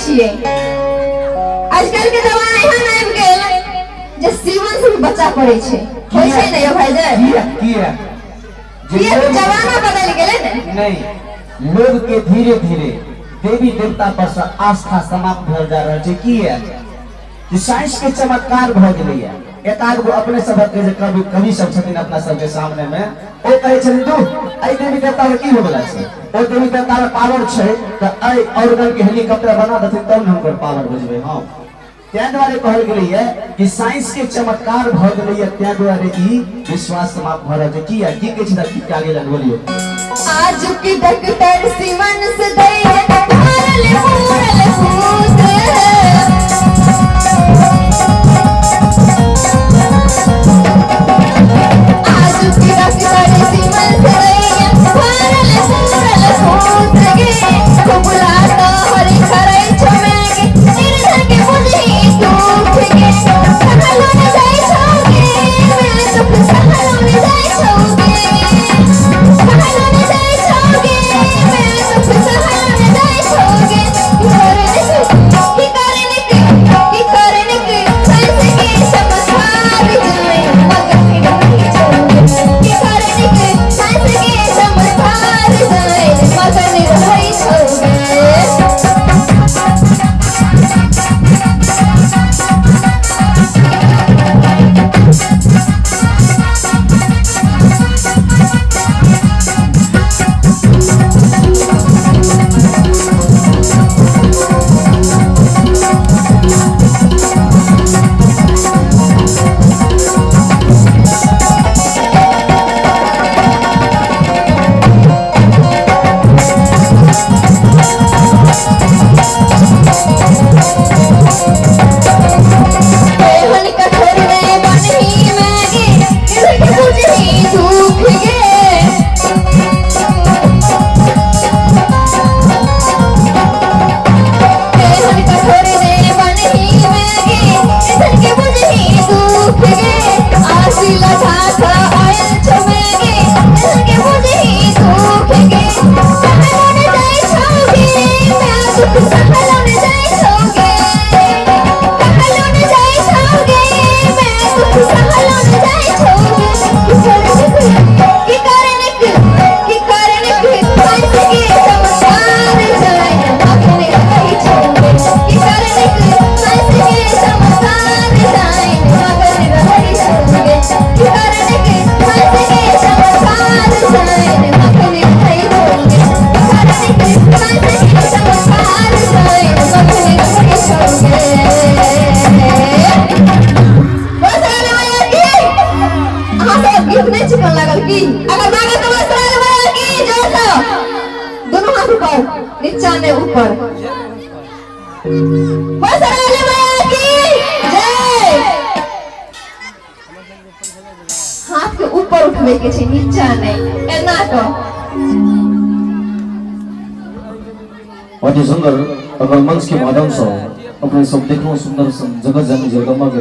छियै। आजकल के जमाना एहन आबि गेल जे सीवन से भी बच्चा पड़ै छै, होइ छै ने यौ भाईजान? किया किया जे किया लोग- जमाना बदलि गेलै ने। नहीं, लोग के धीरे धीरे देवी देवता पर से आस्था समाप्त भेल जा रहल छै। किया जे साइंस के चमत्कार भऽ गेलैया। एकाध गो अपने सबक के जे कवि कवि सब छथिन अपना सबके सामने में, ओ कहै छथिन दू एहि देवी देवता में की होबला छै, ओ देवी देवता में पावर छै तऽ एहि ऑर्गन के हेलीकॉप्टर बना देथिन तब ने हुनकर पावर बुझबै हम। ताहि दुआरे कहल गेलैया कि साइंस के चमत्कार भऽ गेलैया, ताहि दुआरे ई विश्वास समाप्त भऽ रहल छै। किया की कहै छै की क्या गेलन बोलियो। आज की डॉक्टर सिमन से दैया भरल पूरल पूत। आज की डॉक्टर सिमन से दैया भरल पूरल पूत गे, कुबला तोहर खरै छमेगे निर्धन के बुझी दुख गे, सहलो न जाइ छौगे मैं दुख, सहलो न जाइ छौगे, सहलो न जाइ छौगे मैं दुख, सहलो न जाइ छौगे। की करन के, की करन के साइंस के चमत्कार जाए मगन रहै छौगे, की करन के साइंस के चमत्कार जाए मगन रहै छौगे। एहन कठोर रे बनही मागे निर्धन के बुझही दुख गे, एहन कठोर रे बनही मागे निर्धन के बुझही दुख गे, आसी लगा क आयल छमेगे निर्धन के बुझही दुख गे, सहलो न जाइ छौगे मैं दुख, सहलो न जाइ छौगे, सहलो न जाइ छौगे मैं दुख, सहलो न जाइ छौगे। की करन के, की करन के साइंस के चमत्कार जाय मगन रहै छौगे, की करन के साइंस के चमत्कार जाय मगन रहै छौगे, की करन के साइंस के चमत्कार जाय मगन रहै छौगे, की करन के साइंस के चमत्कार जाय मगन रहै छौगे। बस मैया की अहाँ सब गीत नहीं चिकन लागल की? अगर लागल तो बस मैया की जोर से दोनों हाथ ऊपर, नीचा ने ऊपर। बस मैया की जय। हाथ के ऊपर उठबै के छै, नीचा नहीं, एना कऽ। अति सुंदर अगर मंच के माध्यम से अपने सब देखो सुंदर जगत जननी जगदम्बा के